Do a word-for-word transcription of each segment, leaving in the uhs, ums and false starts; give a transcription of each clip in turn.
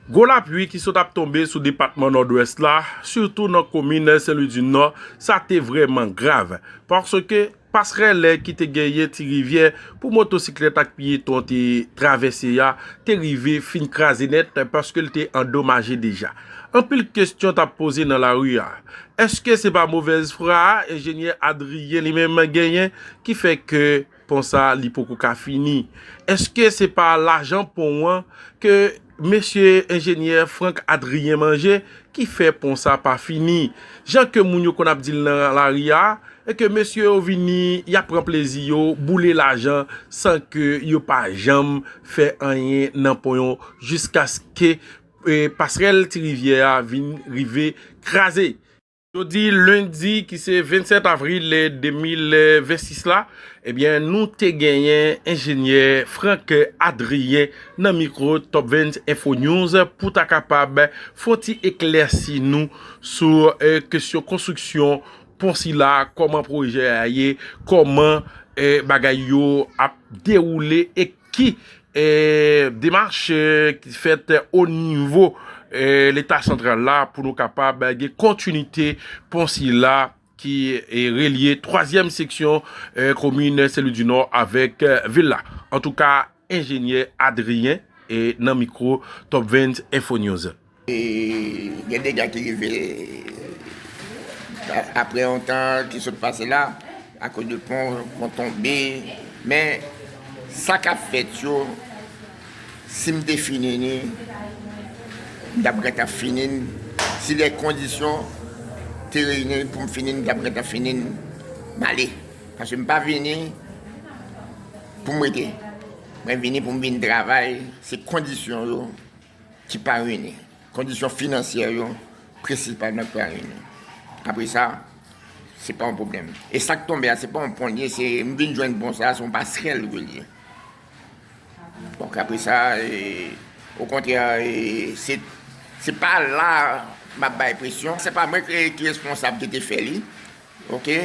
Gwo lapli ki sot ap tonbe sou depatman Nòdwès la, sitou nan komin Sen Lwi di Nò, sa te vrèman grav, paske pasrèl ki te genyen Ti Rivyè pou motosiklèt ak pyeton te travèse a, te rive fin kraze nèt paske l te andomaje deja. Anpil kesyon t ap poze nan lari a. Èske se pa movèz fwa a enjenyè Adrien li menm genyen ki fè ke pon sa li poko ka fini? Èske se pa lajan pon an ke mesye enjenyè Frank Adrien manje ki fè pon sa pa fini? Jan ke moun yo konn ap di l nan lari a, e ke mesye yo vini, y ap pran plezi yo, boule lajan san ke yo pa janm fè anyen nan pon yo jiskaske, e, pasrèl Ti Rivyè a vin rive kraze. Jodi lendi ki se vennsèt avril de mil vennsis la, ebyen, nou te genyen enjenyè Frank Adrien nan mikwo Top vingt Info News pou ta kapab fè yon ti eklèsi nou sou, eh, kesyon konstriksyon pon sila, kòman pwojè a ye, kòman, eh, bagay yo ap dewoule e ki, eh, demach, eh, ki fèt o nivo, eh, Leta santral la pou nou kapab gen kontinite pon sila ki, eh, relye twazyèm seksyon, eh, komin Sen Lwi di Nò avèk, eh, vil la. Antouka, enjenyè Adrien, eh, nan mikwo Top vingt Info News. E gen dega ki rive a-, apre yon tan ki sot pase la, akoz de pon, pon tonbe. Men, sa k ap fèt yo, si m te fini ni, m t ap gentan fini n. Si lè kondisyon te reyini pou m fini n, m t ap gentan fini n, m ale. Paske m pa vini pou m rete. Mwen vini pou m vin travay, se kondisyon yo ki pa reyini. Kondisyon finansyè yo, prensipalman, ki pa reyini. Apre sa, se pa yon pwoblèm. E sa k tonbe a, se pa yon pon li ye, se, m vin jwenn pon sa, se yon pasrèl ke l ye. Donk, apre sa, e, okontrè, e, se, se pa la m ap bay presyon. Se pa mwen ki, ki responsab ki te fè li. Oke?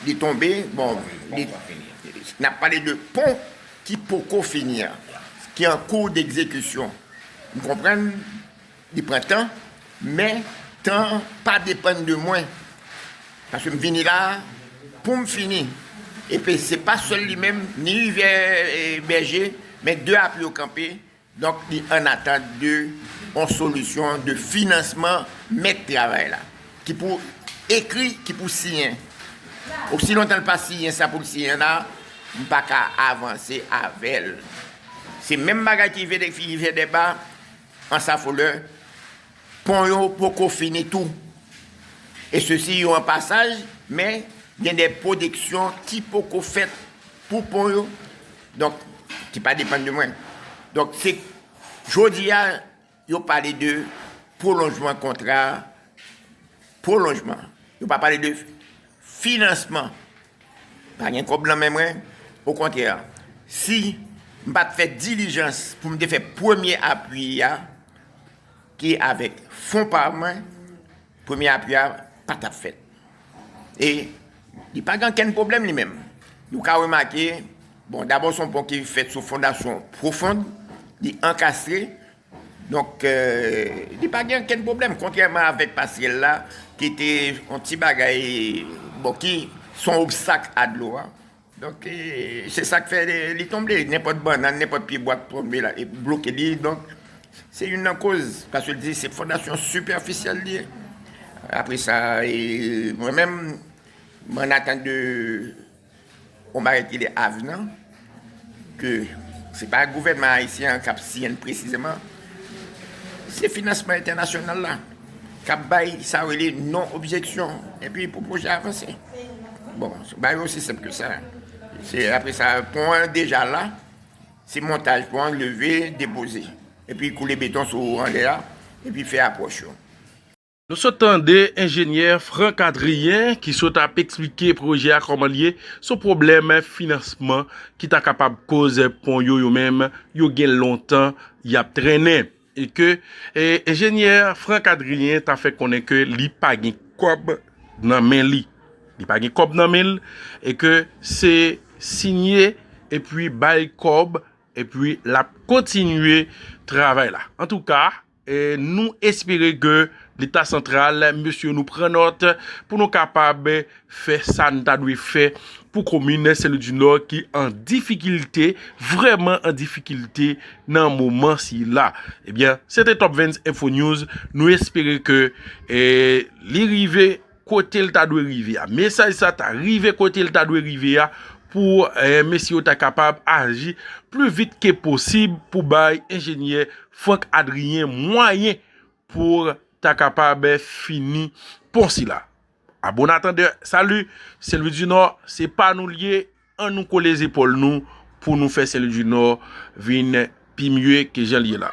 Li tonbe, bon, li, n ap pale de pon ki poko fini an, ki an kou d'egzekisyon. M konprann, li pran tan, men tan an pa depann de mwen. Paske m vini la pou m fini. Epi se pa sèl li menm, ni Rivyè, eh, Bèje, men de apui yo kanpe. Donk, li an atant de yon solisyon de finansman mèt travay la, ki pou ekri, ki pou siyen. Osi lontan l pa siyen sa pou l siyen la, m pa ka avanse avè l. Se menm bagay ki rive, ki rive Dèba, an Safolè, pon yo poko fini tou. E sesi yo an pasaj, men gen de pwodiksyon ki poko fèt pou pon yo. Donk, ki pa depann de mwen. Donk, se jodi a, yo pale de pwolonjman kontra, pwolonjman. Yo pa pale de finansman. Pa gen kòb nan men mwen. Okontrè, si m pa t fè dilijans pou m te fè premye apui a, ki avèk fon pa mwen, premye apui a pa t ap fèt. E li pa gen okenn pwoblèm li menm. Nou ka remake, bon, dabò se yon pon ki fèt sou fondasyon pwofon, li ankastre. Donk, eh, li pa gen okenn pwoblèm, kontrèman avèk pasrèl la, ki te yon ti bagay, bon, ki se yon obstak a dlo a. Donk, eh, se sa k fè li, li tonbe. Nenpòt bannann, nenpòt pyebwa k tonbe la, e bloke li. Donk, se youn nan koz, paske l di se fondasyon sipèfisyèl li ye. Apre sa, eh, mwen menm, mwen atann de yon bagay ki rele avnan, ke se pa gouvènman ayisyen an k ap siyen l presizeman, se finansman entènasyonal la k ap bay sa yo rele non objeksyon, epi pou pwojè avanse. Bon, bagay osi senp ke sa. Se, apre sa, pon an deja la, se montaj pon an, leve, depoze, epi koule beton sou anlè a, epi fè apwòch yo. Nou sot tande enjenyè Frank Adrien ki sot ap eksplike pwojè a kòman l ye, se yon pwoblèm finansman ki ta kapab koz pon yo, yo menm, yo gen lontan y ap trennen. E ke, e, enjenyè Frank Adrien ta fè konnen ke li pa gen kòb nan men li. Li pa gen kòb nan men l, e ke se siyen epi bay kòb, epi l ap kontinye travay la. Antouka, E nou espere ke Leta santral, mesye, nou pran nòt pou nou kapab fè sa n ta dwe fè pou komin Sen Lwi di Nò ki an difikilte, vrèman an difikilte nan moman sila. Ebyen, se te Top Vens Info News. Nou espere ke e, li rive kote l ta dwe rive a. Mesaj sa ta rive kote l ta dwe rive a pou e, mesye yo ta kapab aji pli vit ke posib pou bay enjenyè Frank Adrien mwayen pou ta kapab fini pon sila. Abonatandè, sali, Sen Lwi di Nò, se pa nou l ye, an nou kole zepòl nou pou nou fè Sen Lwi di Nò vin pi mye ke jan l ye la.